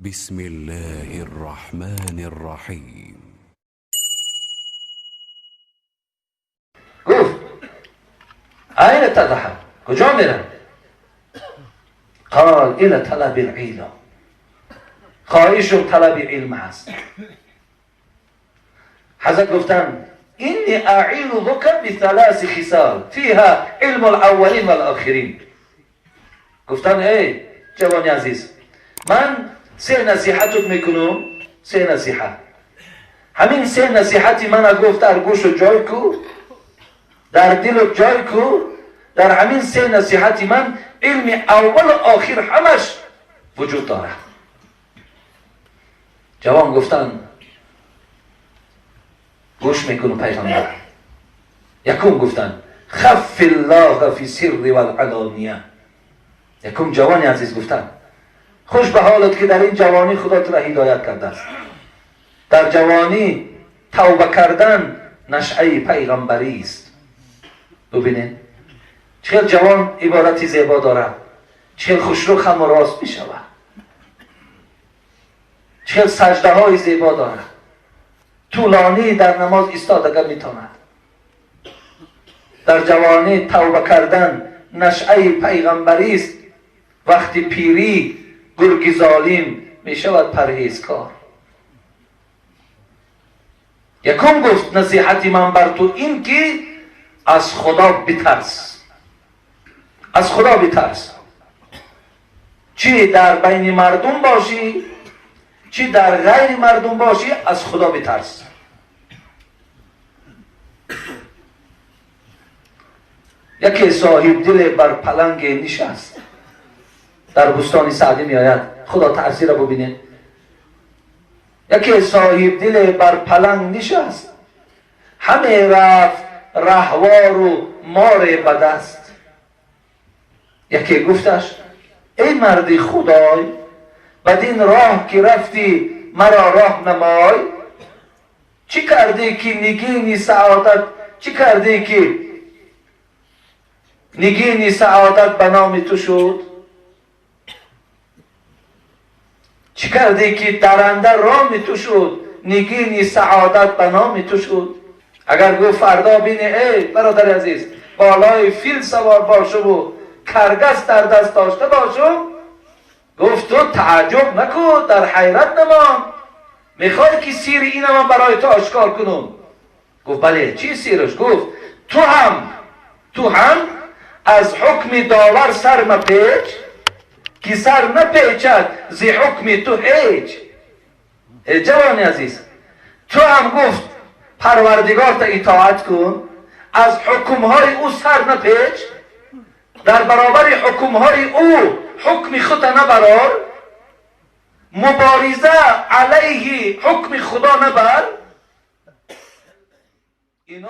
بسم الله الرحمن الرحیم. گفت أين تذهب؟ کجا میرم؟ قال إلى طلب العلم. خواهشم طلب علم هست. حضرت گفتن إني أعظك بثلاث خصال فيها علم الأولين والآخرين. گفتن ای جوانی عزیز، من سه نصیحتت میکنم، سه نصیحت. همین سه نصیحتی من گفت در گوش و جای کو، در دل و جای کو. در همین سه نصیحتی من علم اول و آخر همش وجود دارد. جوان گفتن گوش میکنم پیغمبر. یکم گفتن خف الله فی سر والعلانیه. یکم جوانی عزیز گفتن خوش به حالت که در این جوانی خدا تو را هدایت کرده است. در جوانی توبه کردن نشعه پیغمبری است. ببینید چه جوان عبارتی زیبا دارد، چه خوشرو خم و راست می شود، چه سجده های زیبا دارد، طولانی در نماز ایستادگی میتواند. در جوانی توبه کردن نشعه پیغمبری است. وقتی پیری گرگ ظالم می شود پرهیزکار. یکم گفت نصیحتی من بر تو این که از خدا بترس، از خدا بترس. چی در بین مردم باشی چی در غیر مردم باشی از خدا بترس. یکی صاحب دل بر پلنگ نشست. در بستان سعدی می آید، خدا تأثیر را ببینید. یکی صاحب دل بر پلنگ نشست، همه رفت رهوار و مار به دست. یکی گفتش ای مرد خدای، بدین راه که رفتی مرا راه نمای. چی کردی که نگینی سعادت، چی کردی که نگینی سعادت به نام تو شد؟ چی کردی که درنده رام تو شد، نگینی سعادت به نام تو شد؟ اگر گفت فردا بینی ای برادر عزیز بالای فیل سوار باشم و کرگس در دست داشته باشم، گفت تو تعجب نکن، در حیرت نمان، میخوای که سیر اینم برای تو آشکار کنم؟ گفت بله. چی سیرش؟ گفت تو هم از حکم داور سر مپیچ، که سر نپیچد ز حکم تو هیچ. ای جوان عزیز، تو هم گفت پروردگار تا اطاعت کن، از حکمهای او سر نپیچ، در برابر حکمهای او حکم خود نبرار، مبارزه علیه حکم خدا نبر. اینا